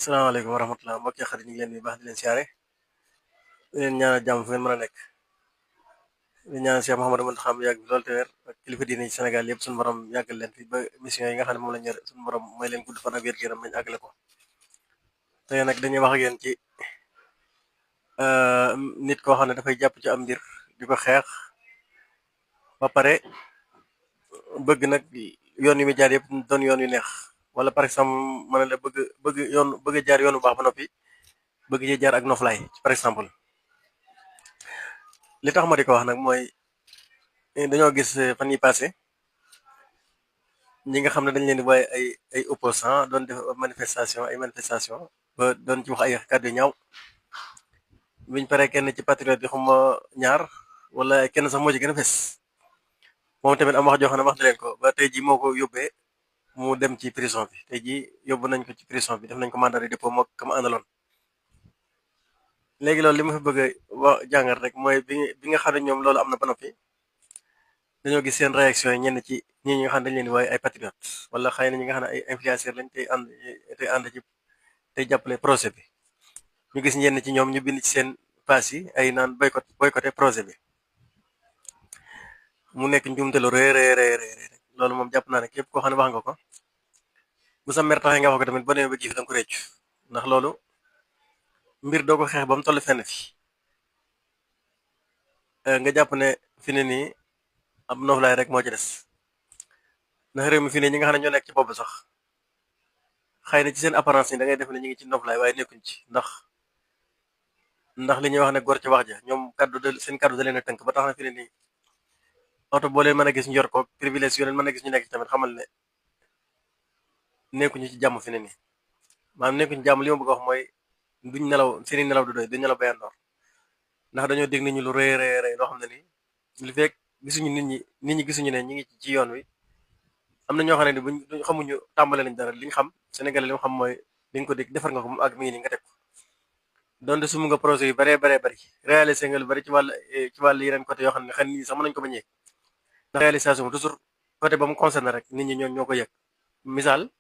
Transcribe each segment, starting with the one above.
salaamaaleykum wa rahmatulah mbokki xarit ñu ngi leen di baax di leen siyaare di leen ñaanal jàmm fu ngeen mën a nekk di ñaanal Cheikh Mouhamadou Mountakha mu yàgg fi loolu te wér ak kilifa diine ci Sénégal yëpp suñu borom yàggal leen fi ba mission yi nga xam ne moom la ñor suñu borom may leen gudd fan ak wér gu yaram bañ àggale ko tey nag dañuy wax ak yéen ci nit koo xam ne dafay jàpp ci am mbir di ko xeex ba pare bëgg nag yoon yu muy jaar yëpp doon yoon yu neex wala par exemple mën na la bëgg jaar yoonu baax ba noppi bëgg ci jaar ak noflaay par exemple li tax ma di ko wax nag mooy dañoo gis fan yi passé ñi nga xam ne dañ leen di bàyyi ay opposant doon def manifestation ba doon ci wax ay kàddu yu ñaaw biñ paree kenn ci patriote yi xuma ñaar wala kenn sax moo ci gën a fes moom tamit am wax joo xam ne wax na leen ko ba tey ji moo ko yóbbee mu dem ci prison bi tey ji yóbbu nañ ko ci prison bi def nañ ko mandat de dépôt moo kam àndaloon léegi loolu li ma fi bëgg a wax jàngat rek mooy bi nga xam ne ñoom loolu am na ba noppi dañoo gis seen réaction yi ñenn ci ñi nga xam ne dañ leen di waaye ay patriote wala xëy na ñi nga xam ne ay influenceurs lañ tey ànd ci tey jàppale projet bi ñu gis ñenn ci ñoom ñu bind ci seen pass yi ay naan boycotté projet bi mu nekk njuumte lu rëy rek loolu moom jàpp naa ne képp koo xam ne wax nga ko bu sa mer taxee nga wax ko tamit ba demee ba jiif da nga ko réccu ndax loolu mbir doo ko xeex ba mu toll fenn fi nga jàpp ne fi ne nii ab noflaay rek moo ci des ndax réew mi fi ne ñi nga xam ne ñoo nekk ci bopp sax xëy na ci seen apparence ni da ngay def ne ñu ngi ci noflaay waaye nekkuñ ci ndax li ñuy wax ne gor ci wax ja ñoom seen kaddu da leen a tënk ba tax na fi ne nii oto boo leen mën a gis ñu yor ko privilège yoo leen mën a gis ñu nekk ci tamit xamal ne nekkuñu ci jàmm fi ne nii maanaam nekkuñu ci jàmm li ma bëgg a wax mooy duñ nelaw seeni nelaw du doy duñ nelaw bayandoor ndax dañoo dégg nit ñi lu rëy loo xam ne nii li fekk gisuñu nit ñi gisuñu ne ñi ngi ci yoon wi am na ñoo xam ne ni duñ xamuñu tàmbale nañ dara liñ xam Sénégal li mu xam mooy li nga ko dégg defar nga ko mu ak mi ngi nii nga teg ko donte sumu nga projet yu baree bari réalisé nga lu bari ci wàll yeneen côté yoo xam ne xëy na nit ñi sax mën nañu ko bañ a yëg ndax réalisation toujours côté ba mu concerné rek nit ñi ñoo ko yëg misaal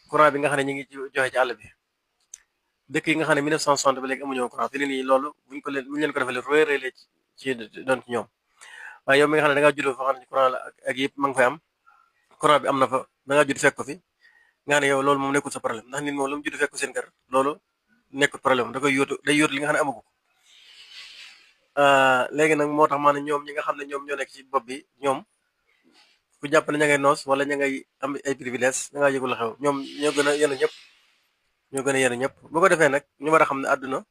courant bi nga xam ne ñu ngi joxe ci àll bi dëkk yi nga xam ne 1960 ba léegi amuñu courant fi ne nii loolu buñ leen ko defalee rëy la ci doon ci ñoom waaye yow mi nga xam ne da ngaa juddoo fa xam ne courant la ak yëpp ma nga fay am courant bi am na fa da ngaa judd fekk ko fi nga xam ne yow loolu moom nekkul sa problème ndax nit moom lu mu judd fekk ko seen kër loolu nekkul problème da koy day yóotu li nga xam ne amagu ko léegi nag moo tax maanaam ñoom ñi nga xam ne ñoom ñoo nekk ci bopp bi ñoom ku jàpp ne ña ngay noos wala ña ngay am ay privilèges da ngaa yëgul la xew ñoom ñoo gën a yenu ñëpp bu ko defee nag ñu war a xam ne àdduna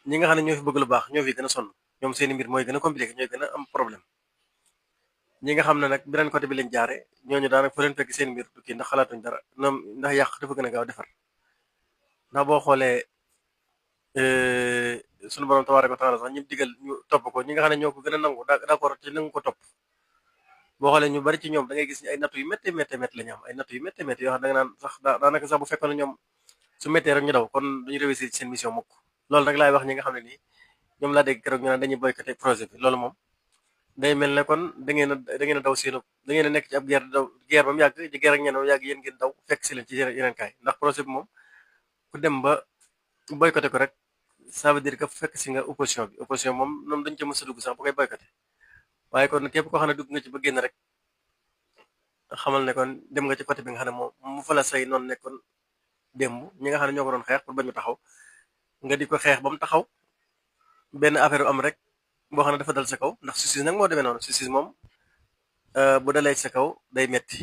ñi nga xam ne ñoo fi bëgg lu baax ñoo fi gën a sonn ñoom seeni mbir mooy gën a compliqué ñooy gën a am problème ñi nga xam ne nag beneen côté bi lañ jaare ñooñu daanaka fu leen fekk seen mbir du kii ndax xalaatuñ dara ñoom ndax yàq dafa gën a gaaw defar ndax boo xoolee sunu borom tabaaraka wa taala sax ñi digal ñu topp ko ñi nga xam ne ñoo ko gën a nangu d'accord ci nangu ko topp boo xoolee ñu bari ci ñoom da ngay gis ay nattu yu méttee la ñu am ay nattu yu méttee yoo xam da nga naan sax daanaka sax bu fekkoon ne ñoom su méttee rek ñu daw kon duñu réussir ci seen mission mukk loolu rek laay wax ñi nga xam ne nii ñoom laa dégg keroog ñu naan dañuy boycotté projet bi loolu moom day mel ne kon da ngeen a daw seenu da ngeen a nekk ci ab guerre ba mu yàgg ci guerre ak ñeneen ba mu yàgg yéen ngeen daw fekk si leen ci yeneen kaay ndax projet bi moom ku dem ba boycotté ko rek ça veut dire que fekk si nga opposition moom ñoom dañ ca mës a dugg sax bu koy boycotté waaye kon képp koo xam ne dugg nga ci ba génn rek xamal ne kon dem nga ci côté bi nga xam ne moom mu fa la say noonu nekkoon démb ñi nga xam ne ñoo ko doon xeex pour bañ mu taxaw nga di ko xeex ba mu taxaw benn affaire am rek boo xam ne dafa dal sa kaw ndax justice nag moo demee noonu justice moom bu dalee sa kaw day metti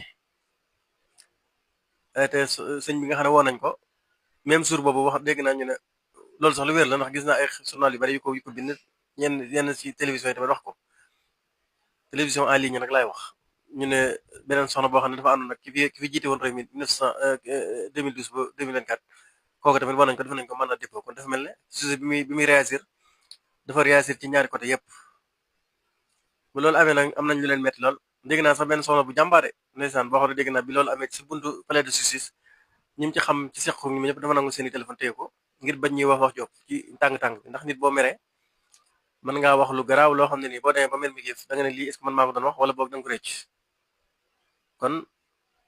te sëñ bi nga xam ne woon nañ ko même jour boobu wax dégg naa ñu ne loolu sax lu wér la ndax gis naa ay journal yu bari yu ko bind yenn ci télévision yi tamit wax ko télévision en ligne nag laay wax ñu ne beneen soxna boo xam ne dafa àndoon nag ki fi jiite woon réew mi 2012 ba 2024 kooku tamit war nañ ko def nañ ko mandat de dépôt kon dafa mel ne sujet bi muy réagir dafa réagir ci ñaari côté yépp bu loolu amee nag am nañ lu leen metti lool dégg naa sax benn soxna bu jàmbaare ndeysaan boo xam ne dégg naa bi loolu amee ci buntu palais de justice ñi ci xam ci seq ñi ñëpp dafa nangu seeni téléphone téye ko ngir bañ ñuy wax job ci tàng-tàng bi ndax nit boo meree mën ngaa wax lu garaaw loo xam ne nii boo demee ba mel mi giif da nga ne lii est-ce que man maa ko doon wax wala boog da nga ko rëcc kon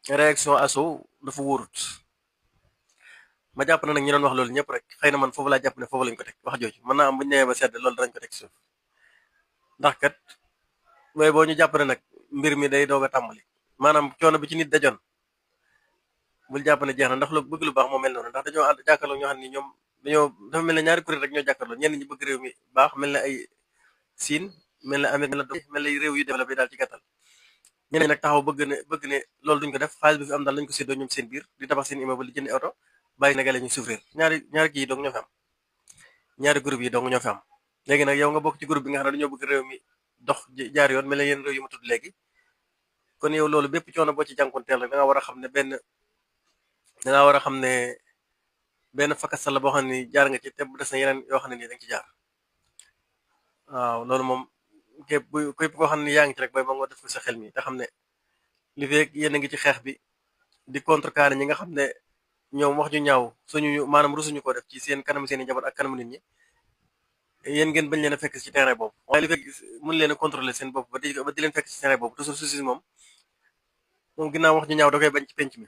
réaction asso dafa wóorut ma jàpp na nag ñi doon wax loolu ñëpp rek xëy na man foofu laa jàpp ne foofu lañ ko teg wax jooju mën naa am bu ñu nee ba sedd loolu danañ ko teg suuf ndax kat waaye boo ñu jàpp ne nag mbir mi day doog a tàmbali maanaam coono bi ci nit dajoon bul jàpp ne jeex na ndax lu bëgg lu baax moo mel noonu ndax dañoo ànd jàkkaarloo ñoo xam ni ñoom dañoo dafa mel ne ñaari kuréel rek ñoo jàkkaarloo ñenn ñi bëgg réew mi baax mel ne ay Siin mel ne Amérique mel ne réew yu développé daal ci gàttal ñeneen ñi nag taxaw bëgg ne loolu duñ ko def xaalis bi fi am daal lañ ko séddoo ñoom seen biir di tabax seen immeuble di jënd oto bàyyi Sénégalais ñu souffrir ñaari kii yi dong ñoo fi am ñaari groupe yi dong ñoo fi am léegi nag yow nga bokk ci groupe bi nga xam ne dañoo bëgg réew mi dox jaar yoon mel ne yeneen réew yu ma tudd léegi kon yow loolu bépp coono boo ci jànkonteel rek da nga war a xam ne benn fakasal la boo xam ne ni jaar nga ci te bu des na yeneen yoo xam ne nii da nga ci jaar waaw loolu moom képp koo xam ne yaa ngi ci rek booy ba nga def ko sa xel mi te xam ne li feeg yéen a ngi ci xeex bi di contrecarrer ñi nga xam ne ñoom wax ju ñaaw suñu maanaam rusuñu ko def ci seen kanam seen i njaboot ak kanamu nit ñi yéen ngeen bañ leen a fekk ci terrain boobu waaye li fekk mën leen a contrôler seen bopp ba di leen fekk ci terrain boobu toujours susi moom ginnaaw wax ju ñaaw da koy bañ ci penc mi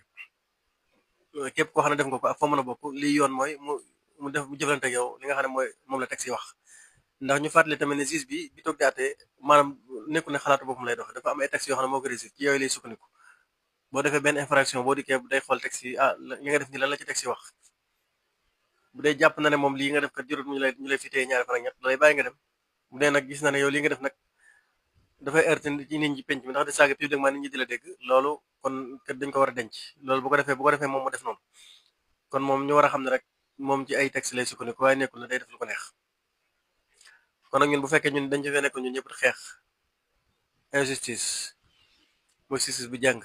képp koo xam ne def nga ko ak foo mën a bokk lii yoon mooy mu jëflante ak yow li nga xam ne mooy moom la texte yi wax ndax ñu fàttali tamit ne juge bi toog di àtte maanaam nekku ne xalaatu boppam lay dox dafa am ay texte yoo xam ne moo ko réussir ci yooyu lay sukkandiku boo defee benn infraction boo dikkee day xool texte yi li nga def ni lan la ci texte yi wax bu dee jàpp na ne moom lii nga def kat jurut ñu lay fi téye ñaari fan ak ñett lay bàyyi nga dem bu dee nag gis na ne yow lii nga def nag dafay heurté ci nit ñi penc mi ndax di saaga publiquement nit ñi di la dégg loolu kon kat dañ ko war a denc loolu bu ko defee moom mu def noonu kon moom ñu war a xam ne rek moom ci ay texte lay sukkandiku waaye nekkul ne day def lu ko neex kon nag ñun bu fekkee ñun dañ ci fee nekk ñun ñëpp xeex injustice mooy justice bu jàng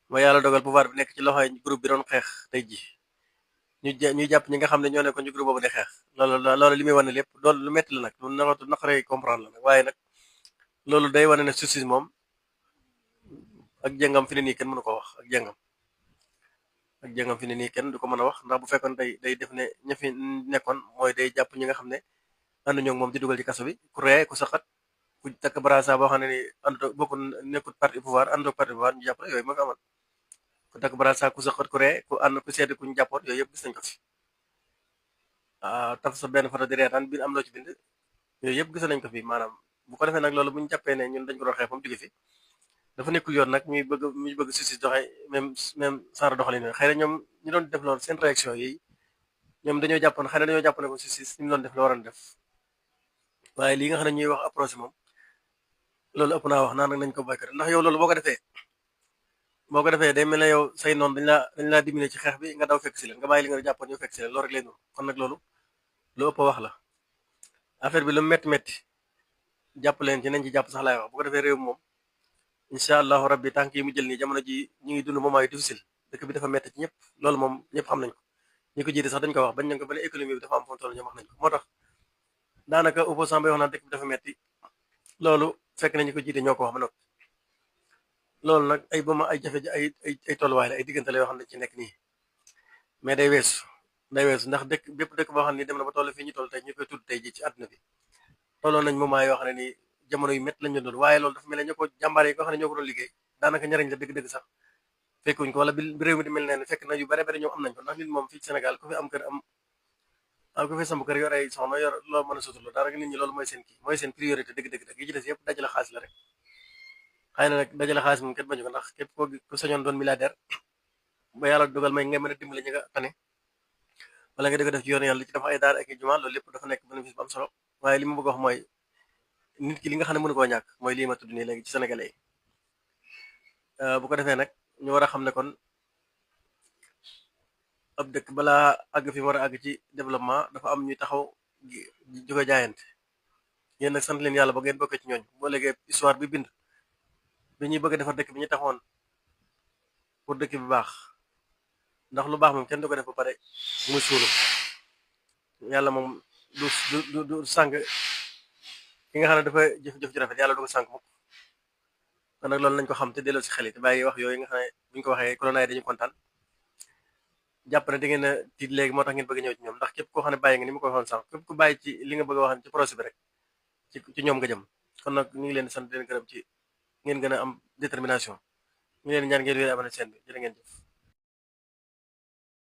mooy yàlla dogal pouvoir bi nekk ci loxoy groupe bi doon xeex tey ji ñuy jàpp ñi nga xam ne ñoo nekkoon ci groupe boobu di xeex loolu li muy wane lépp loolu lu metti la nag lu naqaree comprendre la nag waaye nag loolu day wane ne justice moom ak jëngam fi ne nii kenn mënu ko wax ak jëngam fi ne nii kenn du ko mën a wax ndax bu fekkoon day def ne ña fi nekkoon mooy day jàpp ñi nga xam ne ànd ñoo moom di dugal ci kaso bi ku ree ku saxat ku takk barasa boo xam ne ni ànd bokk nekkut parti pouvoir àndoo parti pouvoir ñu jàpp la yooyu moo fi amoon ku takk barasa ku saxat ku ree ku ànd ku seeti ku ñu jàppoon yooyu yëpp gis nañ ko fi taf sa benn photo di reetaan bi am loo ci bind yooyu yëpp gis nañ ko fi maanaam bu ko defee nag loolu bu ñu jàppee ne ñun dañ ko doon xeex ba mu jóge fi dafa nekkul yoon nag ñuy bëgg justice doxe même genre doxalin xëy na ñoom ñu doon def loolu seen réaction yi ñoom dañoo jàppoon xëy na dañoo jàpp ne ko justice ni mu doon def la waroon def waaye lii nga xam ne ñuy wax approché moom loolu ëpp naa wax naan nag nañ ko boycotté ndax yow loolu boo ko defee day mel ne yow say noonu dañ laa diminuer ci xeex bi nga daw fekk si leen nga bàyyi li nga jàppoon ñu fekk si leen loolu rek lay nuru kon nag loolu lu ëpp wax la affaire bi lu metti jàpp leen ci nañ ci jàpp sax laay wax bu ko defee réew moom incha allahu rabbi tànk yi mu jël nii jamono ji ñu ngi dund moment yu difficile dëkk bi dafa metti ci ñëpp loolu moom ñëpp xam nañ ko ñi ko jiite sax dañ ko wax bañ nañ ko ba ne économie bi dafa am fu mu toll ñoom wax nañ ko moo tax daanaka opposant bay wax naan dëkk bi dafa metti loolu fekk nañu ko jiite ñoo ko wax ba noppi loolu nag ay jafe ay tolluwaay la ay diggante la yoo xam ne ci nekk nii mais day weesu ndax bépp dëkk boo xam ne dem na ba toll fii ñu toll tey ñu koy tudd tey ji ci àdduna bi tolloon nañ moment yoo xam ne nii jamono yu métti lañ doon waaye loolu dafa mel ne ñoo ko jàmbaare yi nga xam ne ñoo ko doon liggéey daanaka njariñ la dëgg-dëgg sax fekkuñ ko wala bi réew mi di mel ne fekk na yu bare bare ñoom am nañ ko ndax nit moom fii ci Sénégal ku fi am kër ku fi samp kër yor ay soxna yor loo mën a suturloo daanaka nit ñi loolu mooy seen priorité dëgg yi ci des yëpp dajale xaalis la rek xëy na nag dajale xaalis moom kenn bañu ko ndax képp ku sañoon doon milliardaire ba yàlla dogal may nga mën a dimbale ñi nga tane wala nga di ko def ci yoon yàlla ci dafa ay daara ak i jumaa loolu lépp dafa nekk bénéfice bu am solo waaye li ma bëgg wax mooy nit ki li nga xam ne mënu koo ñàkk mooy lii ma tudd nii léegi ci sénégalais yi bu ko defee nag ñu war a xam ne kon ab dëkk balaa àgg fi mu war a àgg ci développement dafa am ñuy taxaw jóge jaayante yéen nag sant leen yàlla ba ngeen bokkee ci ñooñ boo léegi histoire bi bind bi ñuy bëgg a defar dëkk bi ñu taxawoon pour dëkk bi baax ndax lu baax moom kenn du ko def ba pare muy suulu yàlla moom du sànq ki nga xam ne dafa jëf-jëf ju rafet yàlla du ko sànq mukk kon nag loolu nañ ko xam te delloo si xel yi te bàyyi wax yooyu nga xam ne buñ ko waxee colonel dañu kontaan jàpp ne da ngeen a tiit léegi moo tax ngeen bëgg ñëw ci ñoom ndax képp koo xam ne bàyyi nga ni ma ko waxoon sànq képp ku bàyyi ci li nga bëgg a wax ci projet bi rek ci ñoom nga jëm kon nag ñu ngi leen di sant di leen gërëm ci ngeen gën a am détermination ñu ngi leen di ñaan ngeen wéer abonné seen bi jërë ngeen jëf